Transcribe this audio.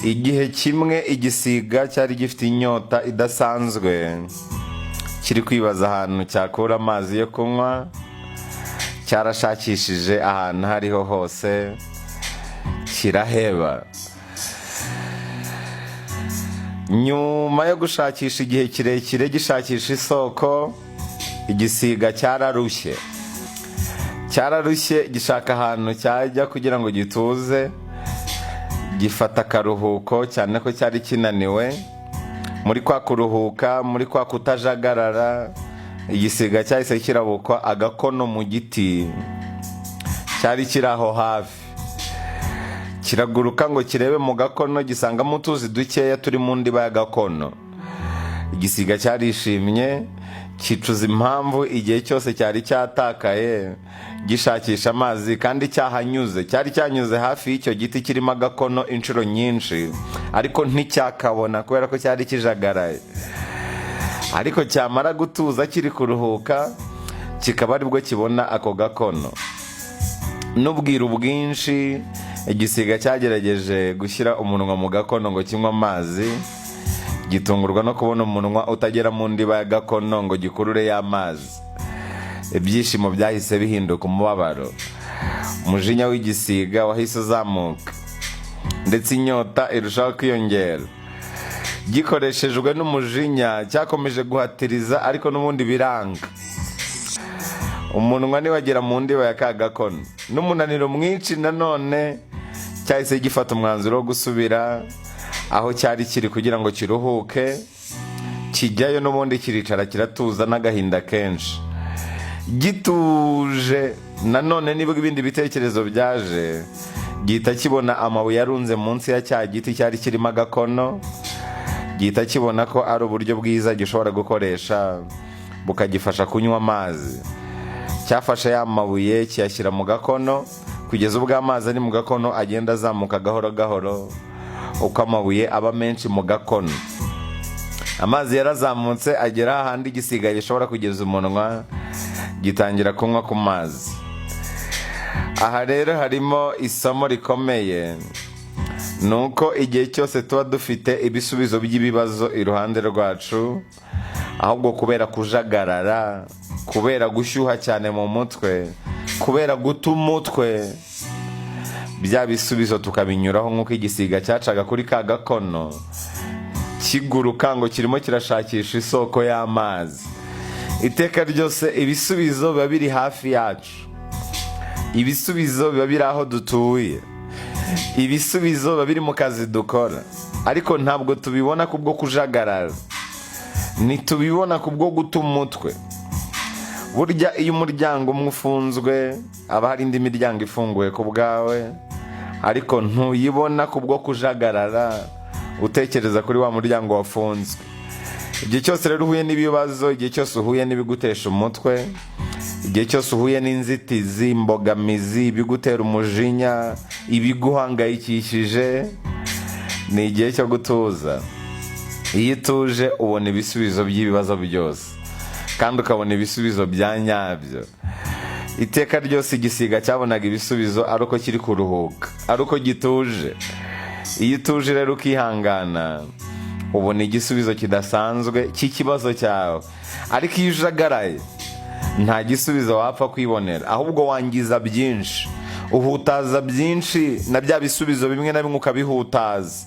Igihe kimwe igisiga cyari gifite inyota idasanzwe, kiri kwibaza ahantu cyakura amazi yo kunywa. Cyarashakishije ahantu aho ariho hose, kiraheba. Nyuma yo gushakisha igihe kirekire gishakisha isoko, igisiga cyararushye. Cyararushye, gishaka ahantu cyajya kugira ngo gituze, gifata akaruhuko, cyane ko cyari kinaniwe. Muri kwa kuruhuka, muri kwa kutajagarara, igisiga cyahise kirabukwa agakono mu giti cyari kiri aho hafi. Kiraguruka ngo kirebe mu gakono, gisangamo utuzi dukeya turi mu ndiba y'agakono. Igisiga cyarishimye, cyicuza impamvu igihe cyose cyari cyatakaye gishakisha amazi kandi cyahanyuze. Cyari cyanyuze hafi y'icyo giti kirimo agakono inshuro nyinshi, ariko nticyakabona kubera ko cyari kijagaraye. Ariko cyamara gutuza, kiri kuruhuka, kikaba aribwo kibona ako gakono. N'ubwiru bwinshi, igisiga cyagerageje gushyira umunwa mu gakono ngo kinywe amazi, gitungurwa no kubona umunwa utagera mu ndiba y'agakono ngo gikurure y'amazi. Ibyishimo byahise bihinduka umubabaro. Umujinya w'igisiga wahise uzamuka, ndetse inyota irushaho kwiyongera. Gikoreshejwe n'umujinya, cyakomeje guhatiriza, ariko n'ubundi biranga, umunwa ntiwagera mu ndiba ya ka gakono. N'umunaniro mwinshi nanone, cyahise gifata umwanzuro wo gusubira aho cyari kiri kugira ngo kiruhuke. Kijyayo n'ubundi, kiricara, kiratuza n'agahinda kenshi. Gituje nanone, nibwo ibindi bitekerezo byaje, gihita kibona amabuye arunze munsi ya cya giti cyari kirimo agakono. Gihita kibona ko ari uburyo bwiza gishobora gukoresha bukagifasha kunywa amazi. Cyafashe ya mabuye, kiyashyira mu gakono, kugeza ubwo amazi ari mu gakono agenda azamuka gahoro gahoro uko amabuye aba menshi mu gakono. Amazi yarazamutse, agera ahandi igisiga gishobora kugeza umunwa, gitangira kunywa ku mazi. Aha rero harimo isomo rikomeye, ni uko igihe cyose tuba dufite ibisubizo by'ibibazo iruhande rwacu, ahubwo kubera kujagarara, kubera gushyuha cyane mu mutwe, kubera guta umutwe, bya bisubizo tukabinyuraho nk'uko igisiga cyacaga kuri ka gakono kiguruka ngo kirimo kirashakisha isoko y'amazi. Iteka ryose ibisubizo biba biri hafi yacu, ibisubizo biba biri aho dutuye, ibisubizo biba biri mu kazi dukora, ariko ntabwo tubibona kubwo kujagarara, ntitubibona kubwo guta umutwe. Burya iyo umuryango umwe ufunzwe, haba hari indi miryango ifunguye ku bwawe, ariko ntuyibona kubwo kujagarara, utekereza kuri wa muryango wafunzwe. Igihe cyose rero uhuye n'ibibazo, igihe cyose uhuye n'ibigutesha umutwe, igihe cyose uhuye n'inzitizi, imbogamizi, ibigutera umujinya, ibiguhangayikishije, ni igihe cyo gutuza. Iyo utuje, ubona ibisubizo by'ibibazo byose, kandi ukabona ibisubizo bya nyabyo. Iteka ryose igisiga cyabonaga ibisubizo ari uko kiri kuruhuka, ari uko gituje. Iyo utuje rero, ukihangana, ubona igisubizo kidasanzwe cy'ikibazo cyawe. Ariko iyo ujagaraye, nta gisubizo wapfa kwibonera, ahubwo wangiza byinshi, uhutaza byinshi, na bya bisubizo bimwe na bimwe ukabihutaza.